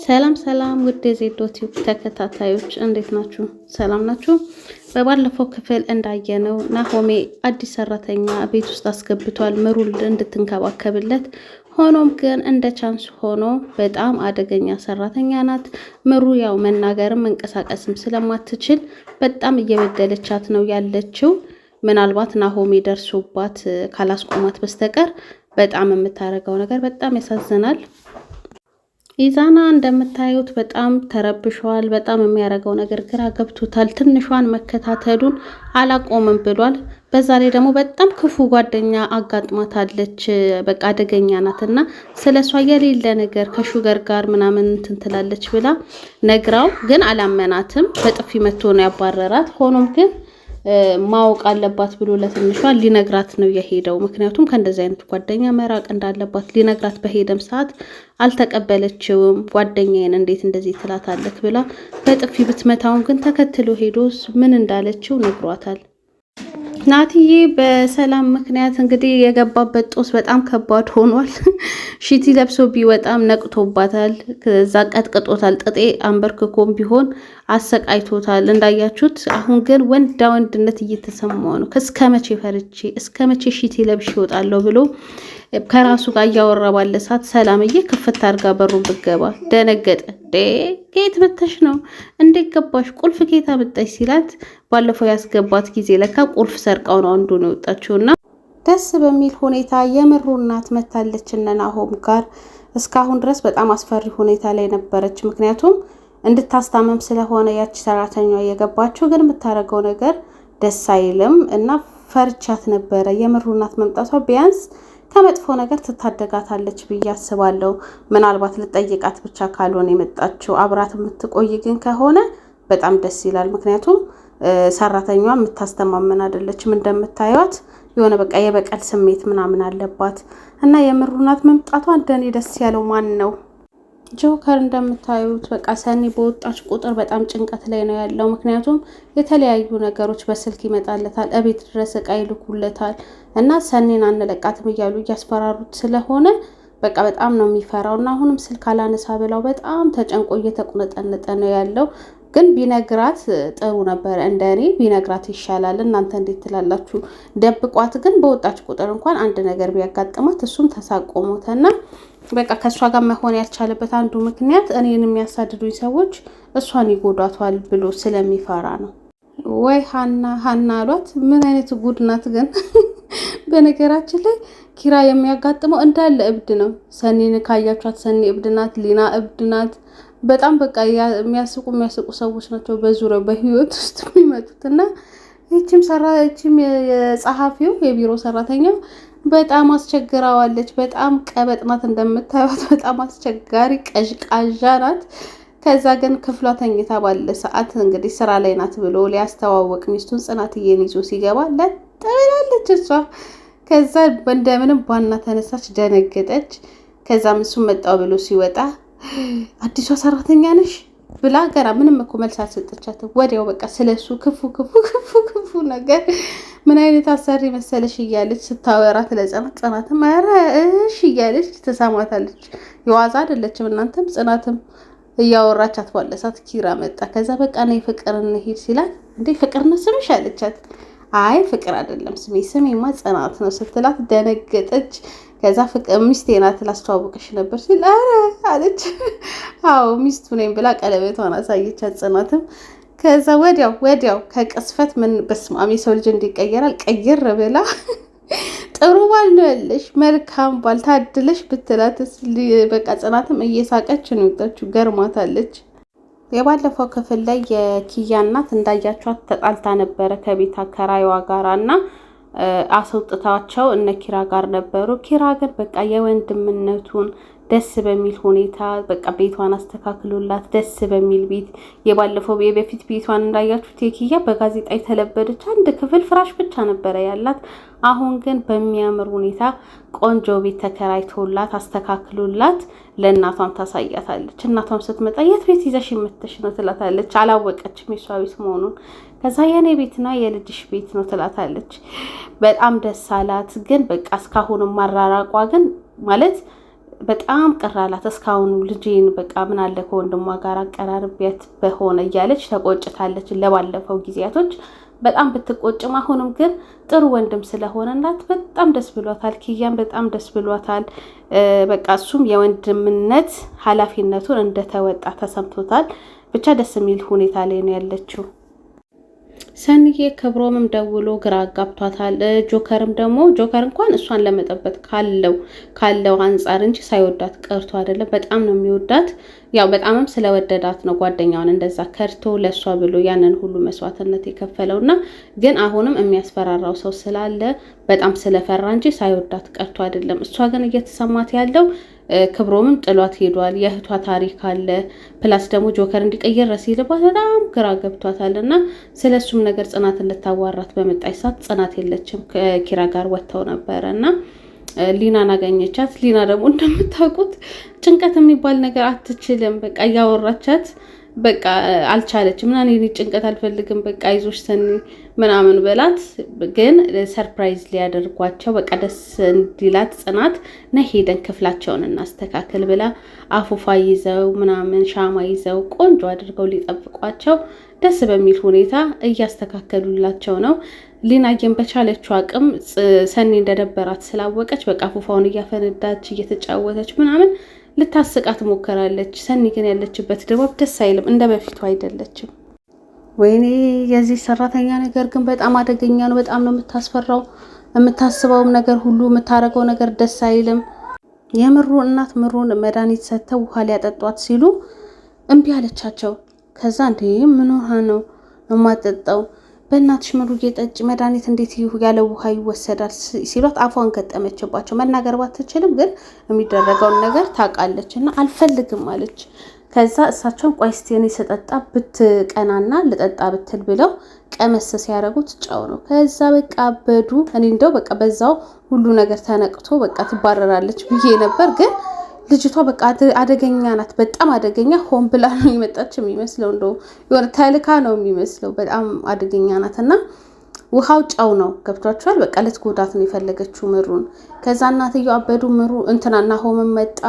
ሰላም ሰላም ውድ የዜዶ ቲዩብ ተከታታዮች እንዴት ናችሁ? ሰላም ናችሁ? በባለፈው ክፍል እንዳየነው ናሆሜ አዲስ ሰራተኛ ቤት ውስጥ አስገብቷል ምሩን እንድትንከባከብለት። ሆኖም ግን እንደ chance ሆኖ በጣም አደገኛ ሰራተኛ ናት። ምሩ ያው መናገርም መንቀሳቀስም ስለማትችል በጣም እየበደለቻት ነው ያለችው። ምናልባት ናሆሜ ደርሶባት ካላስቆማት በስተቀር በጣም የምታደርገው ነገር በጣም ያሳዝናል። ኢዛና እንደምታዩት በጣም ተረብሸዋል። በጣም የሚያደርገው ነገር ግራ ገብቶታል። ትንሿን መከታተሉን አላቆምም ብሏል። በዛ ላይ ደግሞ በጣም ክፉ ጓደኛ አጋጥማታለች። በቃ አደገኛ ናት እና ስለ እሷ የሌለ ነገር ከሹገር ጋር ምናምን እንትን ትላለች ብላ ነግራው ግን አላመናትም። በጥፊ መቶ ነው ያባረራት። ሆኖም ግን ማወቅ አለባት ብሎ ለትንሿ ሊነግራት ነው የሄደው። ምክንያቱም ከእንደዚህ አይነት ጓደኛ መራቅ እንዳለባት ሊነግራት በሄደም ሰዓት አልተቀበለችውም። ጓደኛዬን እንዴት እንደዚህ ትላታለክ ብላ በጥፊ ብትመታውም ግን ተከትሎ ሄዶ ምን እንዳለችው ነግሯታል። ናትዬ በሰላም ምክንያት እንግዲህ የገባበት ጦስ በጣም ከባድ ሆኗል። ሽቲ ለብሶ ቢወጣም ነቅቶባታል። ከዛ ቀጥቅጦታል። ጥጤ አንበርክኮም ቢሆን አሰቃይቶታል እንዳያችሁት። አሁን ግን ወንዳ ወንድነት እየተሰማው ነው። እስከ መቼ ፈርቼ እስከ መቼ ሽቲ ለብሼ እወጣለሁ ብሎ ከራሱ ጋር እያወራ ባለ ሰዓት ሰላምዬ ክፍት አድርጋ በሩን ብገባ ደነገጠ። ከየት መተሽ ነው? እንዴት ገባሽ? ቁልፍ ከየት አመጣሽ? ሲላት ባለፈው ያስገባት ጊዜ ለካ ቁልፍ ሰርቃው ነው አንዱ ነው የወጣችውና ደስ በሚል ሁኔታ የምሩ እናት መታለች እነ ናሆም ጋር። እስካሁን ድረስ በጣም አስፈሪ ሁኔታ ላይ ነበረች። ምክንያቱም እንድታስታመም ስለሆነ ያቺ ሰራተኛ የገባችው፣ ግን የምታደርገው ነገር ደስ አይልም እና ፈርቻት ነበረ። የምሩ እናት መምጣቷ ቢያንስ ከመጥፎ ነገር ትታደጋታለች ብዬ አስባለሁ። ምናልባት ልጠይቃት ብቻ ካልሆነ የመጣችው አብራት የምትቆይ ግን ከሆነ በጣም ደስ ይላል። ምክንያቱም ሰራተኛዋ የምታስተማመን አይደለችም። እንደምታዩት የሆነ በቃ የበቀል ስሜት ምናምን አለባት እና የምሩ እናት መምጣቷ እንደኔ ደስ ያለው ማን ነው? ጆከር እንደምታዩት በቃ ሰኒ በወጣች ቁጥር በጣም ጭንቀት ላይ ነው ያለው። ምክንያቱም የተለያዩ ነገሮች በስልክ ይመጣለታል፣ እቤት ድረስ እቃ ይልኩለታል እና ሰኒን አንለቃትም እያሉ እያስፈራሩት ስለሆነ በቃ በጣም ነው የሚፈራው እና አሁንም ስልክ አላነሳ ብላው በጣም ተጨንቆ እየተቁነጠነጠ ነው ያለው። ግን ቢነግራት ጥሩ ነበረ። እንደ እኔ ቢነግራት ይሻላል። እናንተ እንዴት ትላላችሁ? ደብቋት ግን በወጣች ቁጥር እንኳን አንድ ነገር ቢያጋጥማት እሱም ተሳቆ ሞተና በቃ ከእሷ ጋር መሆን ያልቻለበት አንዱ ምክንያት እኔን የሚያሳድዱኝ ሰዎች እሷን ይጎዷቷል ብሎ ስለሚፈራ ነው። ወይ ሀና ሀና አሏት። ምን አይነት ጉድ ናት ግን! በነገራችን ላይ ኪራ የሚያጋጥመው እንዳለ እብድ ነው። ሰኒን ካያቿት ሰኒ እብድ ናት፣ ሊና እብድ ናት። በጣም በቃ የሚያስቁ የሚያስቁ ሰዎች ናቸው በዙሪያው በህይወት ውስጥ የሚመጡት እና ይህችም የጸሐፊው የቢሮ ሰራተኛው በጣም አስቸግራዋለች። በጣም ቀበጥ ናት እንደምታዩት፣ በጣም አስቸጋሪ ቀዥቃዣ ናት። ከዛ ግን ክፍሏ ተኝታ ባለ ሰዓት እንግዲህ ስራ ላይ ናት ብሎ ሊያስተዋወቅ ሚስቱን ጽናትዬን ይዞ ሲገባ ለጥ ብላለች እሷ። ከዛ እንደምንም ባና ተነሳች፣ ደነገጠች። ከዛም እሱን መጣው ብሎ ሲወጣ አዲሷ ሰራተኛ ነሽ ብላ ገና ምንም እኮ መልስ አልሰጠቻትም። ወዲያው በቃ ስለሱ ክፉ ክፉ ክፉ ክፉ ነገር ምን አይነት አሰሪ መሰለሽ እያለች ስታወራት ለጽናት፣ ጽናትም ኧረ እሺ እያለች ትሰማታለች። የዋዛ አይደለችም እናንተም። ጽናትም እያወራቻት ባለሳት ኪራ መጣ። ከዛ በቃ ነይ ፍቅር እንሂድ ሲላት እንዴ ፍቅር ነው ስምሽ አለቻት። አይ ፍቅር አይደለም ስሜ፣ ስሜማ ጽናት ነው ስትላት ደነገጠች። ከዛ ፍቅር ሚስቴ ናት ላስተዋወቅሽ ነበር ሲል ኧረ አለች። አዎ ሚስቱ ነኝ ብላ ቀለበቷን አሳየቻት ጽናትም። ከዛ ወዲያው ወዲያው ከቅስፈት ምን በስመ አብ የሰው ልጅ እንዲቀየራል ቀይር ብላ ጥሩ ባል ነው ያለሽ፣ መልካም ባል ታድለሽ ብትላትስ በቃ ጽናትም እየሳቀች ነው የወጣችው፣ ገርማታለች። የባለፈው ክፍል ላይ የኪያ እናት እንዳያቸዋት ተጣልታ ነበረ ከቤት አከራይዋ ጋራ እና አስወጥታቸው እነ ኪራ ጋር ነበሩ። ኪራ ግን በቃ የወንድምነቱን ደስ በሚል ሁኔታ በቃ ቤቷን አስተካክሎላት ደስ በሚል ቤት የባለፈው የበፊት ቤቷን እንዳያችሁት የኪያ በጋዜጣ የተለበደች አንድ ክፍል ፍራሽ ብቻ ነበረ ያላት። አሁን ግን በሚያምር ሁኔታ ቆንጆ ቤት ተከራይቶላት አስተካክሎላት ለእናቷም ታሳያታለች። እናቷም ስትመጣ የት ቤት ይዘሽ የምትሽ ነው ትላታለች። አላወቀችም የሷ ቤት መሆኑን። ከዛ የኔ ቤት ነው የልጅሽ ቤት ነው ትላታለች። በጣም ደስ አላት። ግን በቃ እስካሁንም ማራራቋ ግን ማለት በጣም ቅር አላት። እስካሁኑ ልጄን በቃ ምን አለ ከወንድሟ ጋር አቀራርቢያት በሆነ እያለች ተቆጭታለች። ለባለፈው ጊዜያቶች በጣም ብትቆጭም አሁንም ግን ጥሩ ወንድም ስለሆነላት በጣም ደስ ብሏታል። ኪያም በጣም ደስ ብሏታል። በቃ እሱም የወንድምነት ኃላፊነቱን እንደተወጣ ተሰምቶታል። ብቻ ደስ የሚል ሁኔታ ላይ ነው ያለችው። ሰንዬ ክብሮምም ደውሎ ግራ አጋብቷታል። ጆከርም ደግሞ ጆከር እንኳን እሷን ለመጠበቅ ካለው አንጻር እንጂ ሳይወዳት ቀርቶ አይደለም። በጣም ነው የሚወዳት። ያው በጣምም ስለወደዳት ነው ጓደኛውን እንደዛ ከድቶ ለእሷ ብሎ ያንን ሁሉ መስዋዕትነት የከፈለው እና ግን አሁንም የሚያስፈራራው ሰው ስላለ በጣም ስለፈራ እንጂ ሳይወዳት ቀርቶ አይደለም። እሷ ግን እየተሰማት ያለው ክብሮምም ጥሏት ሄዷል። የእህቷ ታሪክ አለ። Plus ደግሞ ጆከር እንዲቀየር ሲልባት በጣም ግራ ገብቷታል። እና ስለ እሱም ነገር ጽናትን ልታዋራት በመጣች ሰዓት ጽናት የለችም፣ ከኪራ ጋር ወጥተው ነበረ እና ሊናን አገኘቻት። ሊና ደግሞ እንደምታውቁት ጭንቀት የሚባል ነገር አትችልም። በቃ እያወራቻት በቃ አልቻለችም። ምናምን እኔ ጭንቀት አልፈልግም፣ በቃ አይዞሽ ሰኒ ምናምን በላት። ግን surprise ሊያደርጓቸው በቃ ደስ እንዲላት ጽናት ነ ሄደን ክፍላቸውን እናስተካክል ብላ አፉፋ ይዘው ምናምን ሻማ ይዘው ቆንጆ አድርገው ሊጠብቋቸው ደስ በሚል ሁኔታ እያስተካከሉላቸው ነው። ሊናየን በቻለችው አቅም ሰኒ እንደደበራት ስላወቀች በቃ አፉፋውን እያፈነዳች እየተጫወተች ምናምን ልታስቃት ሞከራለች። ሰኒ ግን ያለችበት ድባብ ደስ አይልም፣ እንደ በፊቱ አይደለችም። ወይኔ የዚህ ሰራተኛ ነገር ግን በጣም አደገኛ ነው። በጣም ነው የምታስፈራው። የምታስበውም ነገር ሁሉ የምታረገው ነገር ደስ አይልም። የምሩ እናት ምሩን መድኃኒት ሰጥተው ውሃ ሊያጠጧት ሲሉ እምቢ አለቻቸው። ከዛ እንዴ ምን ውሃ ነው የማጠጣው? በእናትሽ ምሩዬ ጠጪ፣ መድኃኒት እንዴት ያለ ውሃ ይወሰዳል ሲሏት አፏን ገጠመችባቸው። መናገር ባትችልም ግን የሚደረገውን ነገር ታውቃለች እና አልፈልግም አለች። ከዛ እሳቸውን ቆይ እስቲ እኔ ስጠጣ ብትቀናና ልጠጣ ብትል ብለው ቀመስ ሲያደርጉት ጨው ነው። ከዛ በቃ አበዱ። እኔ እንደው በቃ በዛው ሁሉ ነገር ተነቅቶ በቃ ትባረራለች ብዬ ነበር ግን ልጅቷ በቃ አደገኛ ናት፣ በጣም አደገኛ። ሆን ብላ ነው የመጣች የሚመስለው፣ እንደው የሆነ ተልካ ነው የሚመስለው። በጣም አደገኛ ናት እና ውሃው ጨው ነው። ገብቷችኋል? በቃ ልትጎዳት ነው የፈለገችው ምሩን። ከዛ እናትየው አበዱ። ምሩ እንትናና ሆምን መጣ፣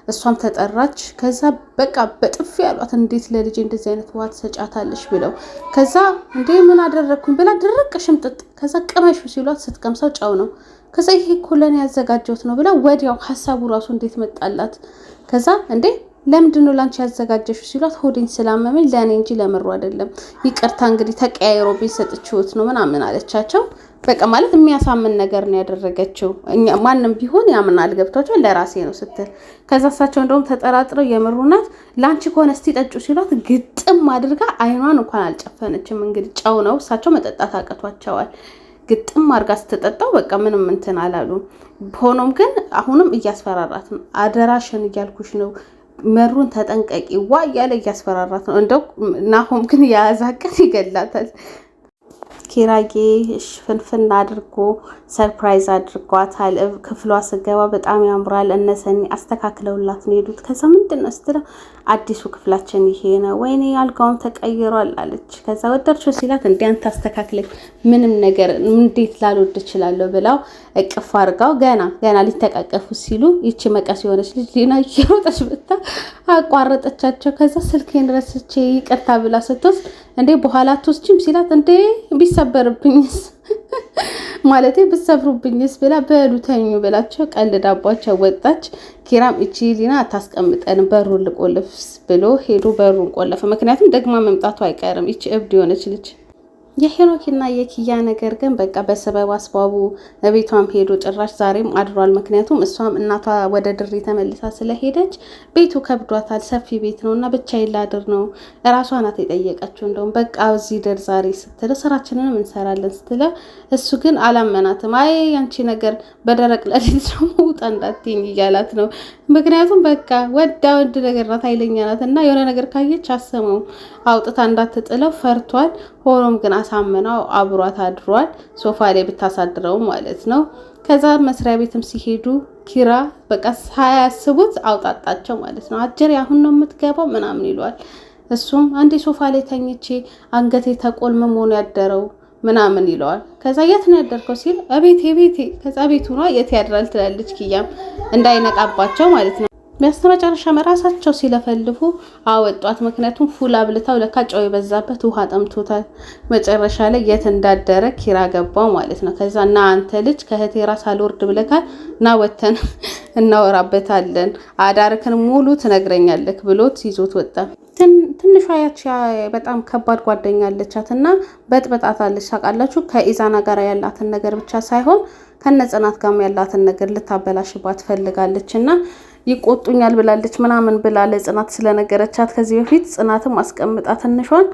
እሷም ተጠራች። ከዛ በቃ በጥፊ ያሏት፣ እንዴት ለልጅ እንደዚህ አይነት ውሃ ትሰጫታለሽ ብለው። ከዛ እንዴ ምን አደረግኩኝ ብላ ድርቅ ሽምጥጥ። ከዛ ቅመሹ ሲሏት ስትቀምሰው ጨው ነው። ከዛ ይሄ እኮ ለእኔ ያዘጋጀሁት ነው ብላ ወዲያው ሀሳቡ ራሱ እንዴት መጣላት። ከዛ እንዴ ለምንድን ነው ላንቺ ያዘጋጀሽው ሲሏት ሆዴን ስላመመኝ ለእኔ እንጂ ለምሩ አይደለም፣ ይቅርታ እንግዲህ ተቀያይሮብኝ ሰጥቼዎት ነው ምናምን አለቻቸው። በቃ ማለት የሚያሳምን ነገር ነው ያደረገችው። ማንም ቢሆን ያምናል። ገብቷቸው ለራሴ ነው ስትል ከዛ እሳቸው እንደውም ተጠራጥረው የምሩ ናት ለአንቺ ከሆነ እስቲ ጠጩ ሲሏት ግጥም አድርጋ አይኗን እንኳን አልጨፈነችም። እንግዲህ ጨው ነው እሳቸው መጠጣት አቅቷቸዋል። ግጥም አድርጋ ስትጠጣው በቃ ምንም እንትን አላሉም። ሆኖም ግን አሁንም እያስፈራራት ነው። አደራሽን እያልኩሽ ነው መሩን ተጠንቀቂ ዋ እያለ እያስፈራራት ነው። እንደው ናሆም ግን የያዛቀን ይገላታል። ኪራዬ ፍንፍን አድርጎ surprise አድርጓታል። ክፍሏ ስገባ በጣም ያምራል። እነ ሰኒ አስተካክለውላት ነው የሄዱት። ከዛ ምንድን ነው ስትለው አዲሱ ክፍላችን ይሄ ነው፣ ወይኔ አልጋውም ተቀይሯል አለች። ከዛ ወደድሽው ሲላት እንዲ አንተ አስተካክለኝ ምንም ነገር እንዴት ላልወድ እችላለሁ ብላው እቅፍ አድርጋው ገና ገና ሊተቃቀፉ ሲሉ ይቺ መቀስ የሆነች ልጅ ሊና እየሮጠች ብታ አቋረጠቻቸው። ከዛ ስልኬን ረስቼ ይቅርታ ብላ ስትወስድ እንዴ በኋላ አትወስጂም ሲላት እንዴ ቢሰበርብኝስ ማለቴ ብትሰብሩብኝስ ብላ በሉ ተኙ ብላቸው ቀልዳባቸው ወጣች። ኪራም እቺ ሊና አታስቀምጠንም በሩን ልቆልፍ ብሎ ሄዶ በሩን ቆለፈ። ምክንያቱም ደግማ መምጣቱ አይቀርም ይቺ እብድ የሆነች ልጅ። የሄኖክና የኪያ ነገር ግን በቃ በሰበብ አስባቡ ቤቷም ሄዶ ጭራሽ ዛሬም አድሯል። ምክንያቱም እሷም እናቷ ወደ ድሬ ተመልሳ ስለሄደች ቤቱ ከብዷታል። ሰፊ ቤት ነው እና ብቻዬን ላድር ነው እራሷ ናት የጠየቀችው። እንደውም በቃ እዚህ ደር ዛሬ ስትለው ስራችንንም እንሰራለን ስትለው እሱ ግን አላመናትም። አይ ያንቺ ነገር በደረቅ ለሊት ደግሞ ውጣ እንዳትይኝ እያላት ነው። ምክንያቱም በቃ ወዳ ወንድ ነገር ናት፣ ኃይለኛ ናት እና የሆነ ነገር ካየች አሰመው አውጥታ እንዳትጥለው ፈርቷል። ሆኖም ግን አሳምናው አብሯት አድሯል። ሶፋ ላይ ብታሳድረው ማለት ነው። ከዛ መስሪያ ቤትም ሲሄዱ ኪራ በቃ ሳያስቡት አውጣጣቸው ማለት ነው። አጀሬ አሁን ነው የምትገባው ምናምን ይለዋል። እሱም አንዴ ሶፋ ላይ ተኝቼ አንገቴ ተቆልምሞ ነው ያደረው ምናምን ይለዋል። ከዛ የት ነው ያደርከው ሲል እቤቴ ቤቴ። ከዛ ቤቱ ኗ የት ያድራል ትላለች ኪያም እንዳይነቃባቸው ማለት ነው። በስተመጨረሻም ራሳቸው ሲለፈልፉ አወጧት። ምክንያቱም ፉል አብልታው ለካ ጨው የበዛበት ውሃ ጠምቶታል። መጨረሻ ላይ የት እንዳደረ ኪራ ገባው ማለት ነው። ከዛ እና አንተ ልጅ ከእህቴ ራስ አልወርድ ብለካል፣ ና ወተን እናወራበታለን፣ አዳርክን ሙሉ ትነግረኛለክ ብሎት ይዞት ወጣ። ትንሿ ያች በጣም ከባድ ጓደኛ አለቻት እና በጥበጣታለች። ታውቃላችሁ ከኢዛና ጋር ያላትን ነገር ብቻ ሳይሆን ከነ ጽናት ጋርም ያላትን ነገር ልታበላሽባት ትፈልጋለች እና ይቆጡኛል ብላለች ምናምን ብላ ለጽናት ስለነገረቻት ከዚህ በፊት ጽናትም አስቀምጣ ትንሿን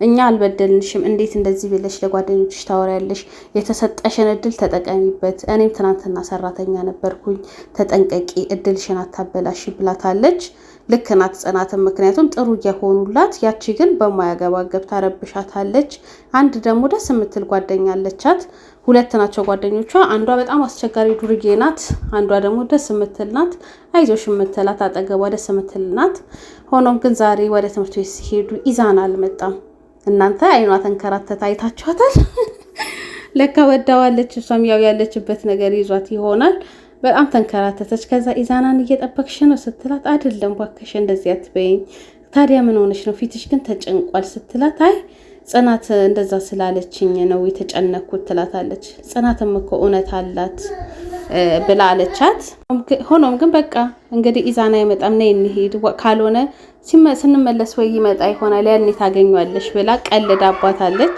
እኛ አልበደልንሽም፣ እንዴት እንደዚህ ብለሽ ለጓደኞችሽ ታወሪያለሽ? የተሰጠሽን እድል ተጠቀሚበት። እኔም ትናንትና ሰራተኛ ነበርኩኝ፣ ተጠንቀቂ፣ እድልሽን አታበላሽ ብላታለች። ልክ ናት ጽናትም፣ ምክንያቱም ጥሩ እየሆኑላት፣ ያቺ ግን በማያገባ ገብታ ረብሻታለች። አንድ ደግሞ ደስ የምትል ጓደኛ አለቻት። ሁለት ናቸው ጓደኞቿ። አንዷ በጣም አስቸጋሪ ዱርዬ ናት፣ አንዷ ደግሞ ደስ የምትል ናት። አይዞሽ የምትላት አጠገቧ ደስ የምትል ናት። ሆኖም ግን ዛሬ ወደ ትምህርት ቤት ሲሄዱ ኢዛና አልመጣም። እናንተ አይኗ ተንከራተተ አይታችኋታል። ለካ ወዳዋለች። እሷም ያው ያለችበት ነገር ይዟት ይሆናል። በጣም ተንከራተተች። ከዛ ኢዛናን እየጠበቅሽ ነው ስትላት፣ አይደለም ባከሽ እንደዚህ አትበይኝ፣ ታዲያ ምን ሆነሽ ነው ፊትሽ ግን ተጨንቋል ስትላት፣ አይ ጽናት እንደዛ ስላለችኝ ነው የተጨነኩት ትላታለች። ጽናትም እኮ እውነት አላት ብላ አለቻት። ሆኖም ግን በቃ እንግዲህ ኢዛና አይመጣም፣ ነይ እንሂድ፣ ካልሆነ ስንመለስ ወይ ይመጣ ይሆናል ያኔ ታገኟለሽ ብላ ቀልዳባታለች።